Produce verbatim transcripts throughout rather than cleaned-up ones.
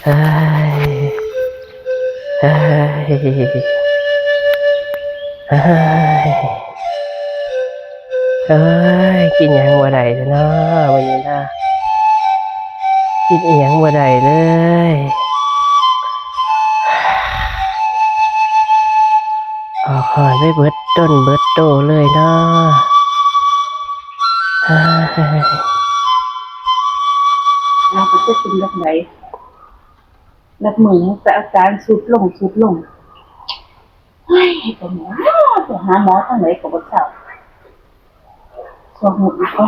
เฮ้ย เฮ้ย เฮ้ย เฮ้ย กินหยังบ่ได้เลยเนาะวันนี้เนาะ กินอิหยังบ่ได้เลย ออกหอนไปเบิดต้นเบิดโตเลยเนาะ เฮ้ย เราก็จะกินแบบไหน นับมื้อแต่อาการทรุดลงทรุดลง เฮ้ย ไปหมอ ไปหาหมอทางไหนก็บ่เศร้า สองมื้ออีกก็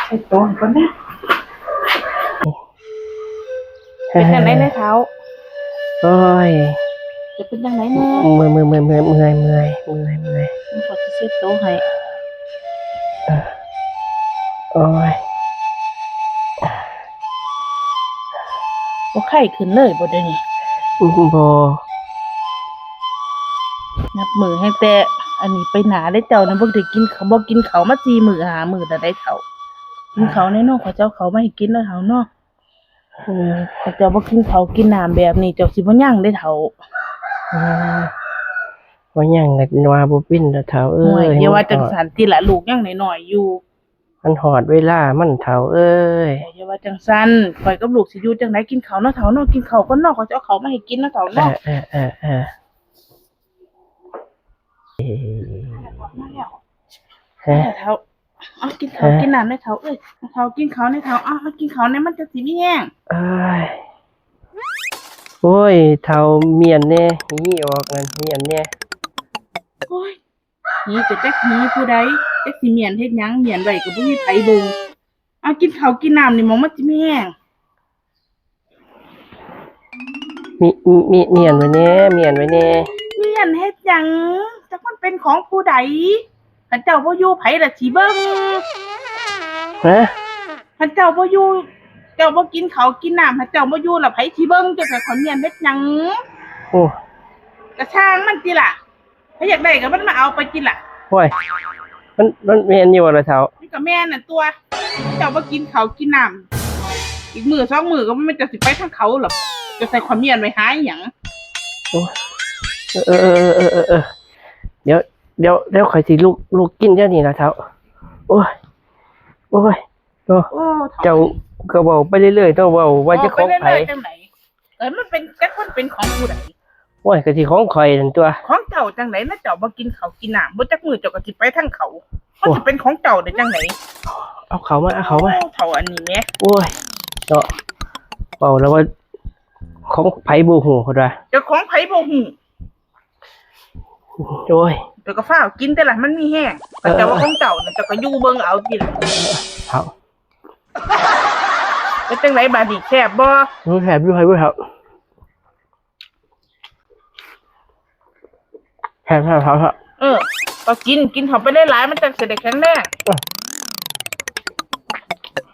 ใส่โตอีกก่อนนะ เป็นจังได๋แน่เฒ่า โอ้ย จะเป็นจังได๋แน่ เมื่อย เมื่อย เมื่อย เมื่อย เมื่อย เมื่อย เมื่อย เมื่อย มันก็สิเช็ดโตให้ เออ โอ้ย บ่ไข้ขึ้นเลยบ่เดี๋ยวนี้ อืม บ่ นับมื้อแฮงแต่อันนี้ไปหนาเด้อเจ้านะ บ่ได้กินข้าว บ่กินข้าวมาสี่มื้อห้ามื้อแล้วเด้อเฒ่า กินข้าวแน่นอน ข้อยสิเอาข้าวมาให้กินเด้อเฒ่าเนาะ เออ ถ้าเจ้าบ่กินข้าวกินน้ำแบบนี้ เจ้าสิบ่ยังเด้อเฒ่า เออ บ่ยังก็ว่าบ่เป็นดอกเฒ่าเอ้ย โอ้ย อย่าว่าจังซั้นติล่ะ ลูกยังน้อยๆอยู่ มันฮอดเวลามันเฒ่าเอ้ย อย่าว่าจังซั้น ข้อยกับลูกสิอยู่จังใด๋ กินข้าวเนาะเฒ่าเนาะ กินข้าวก่อนเนาะ ข้อยสิเอาข้าวมาให้กินเนาะเฒ่าเนาะ เออ เออ เออ เออ เออ มาแล้ว ฮะ เฒ่า เอากินข้าว ฮะ กินน้ำแน่เฒ่าเอ้ย เฒ่ากินข้าวแน่เฒ่า เอา เอากินข้าวแน่ มันจั่งสิมีแฮง เอ้ย โอ้ย เฒ่าเมี้ยนแน่ หีออกนั่น เมี้ยนแน่ โอ้ย หีก็จักหีผู้ใด จักสิเมี้ยนเฮ็ดหยัง เมี้ยนไว้ก็บ่มีไผเบิ่ง เอากินข้าวกินน้ำนี่หมองมันสิมีแฮง มี มี มีเมี้ยนไว้แน่ เมี้ยนไว้แน่ เมี้ยนเฮ็ดหยัง จักมันเป็นของผู้ใด คันเจ้าบ่อยู่ไผล่ะสิเบิ่ง ฮะ คันเจ้าบ่อยู่ เจ้าบ่กินข้าวกินน้ำ คันเจ้าบ่อยู่ล่ะไผสิเบิ่ง เจ้าไปขอเมี้ยนเฮ็ดหยัง โอ้ กะซ่างมันติล่ะ ไผอยากได้ก็มันมาเอาไปติล่ะ โอ้ย มัน มันแม่นอยู่บ่ล่ะเฒ่า มันก็แม่นนั่นตั่ว เจ้าบ่กินข้าวกินน้ำ อีกมื้อสองมื้อก็มันจะสิไปทางเขาหรอก จะใส่ขอเมี้ยนไว้หาอิหยัง โอ้ย เออ เออ เดี๋ยว เดี๋ยว เดี๋ยวข้อยสิลุก ลุกกินเดี๋ยวนี้ล่ะเฒ่า โอ้ย โอ้ย เนาะ โอ้ เฒ่า เจ้าก็เว้าไปเรื่อยๆ เนาะ เว้าว่าจะของไผ เว้าไปเรื่อยๆ จังใด๋ เออ มันเป็น จักมันเป็นของผู้ใด โอ้ย ก็สิของข้อยนั่นตั่ว ของเจ้าจังใด๋นะ เจ้าบ่กินข้าวกินน้ำ บ่จักมื้อเจ้าก็สิไปทางเขา มันสิเป็นของเจ้าได้จังใด๋ เอาเข้ามา เอาเข้ามา โอ้ เฒ่าอันนี้แหม โอ้ย เนาะ เว้าแล้วว่า ของไผบ่ฮู้ เพิ่นว่า เจ้าของไผบ่ฮู้ โอ้ย เจ้าก็ฟ้าวกินแต่ละ มันมีแฮง เออ แต่ว่าของเจ้าน่ะ เจ้าก็อยู่เบิ่งเอาติล่ะ เฒ่า เป็นจังใด๋บาดนี้ แซ่บบ่ อืม แซ่บอยู่ แซ่บอยู่เฒ่า แซ่บ แซ่บ แซ่บ แซ่บ เออ ก็กิน กินเข้าไปหลายๆ มันจั่งสิได้แข็งแรง เออ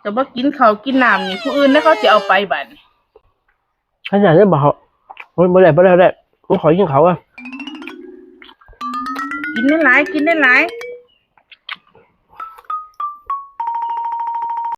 เจ้าบ่กินข้าวกินน้ำนี่ ผู้อื่นนะเขาสิเอาไปบาดนี้ ขนาดนั้นบ่ครับ โอ้ย บ่ได้ บ่ได้ บ่ได้ ผมขอกินข้าวก่อน กินหลายๆ กินหลายๆ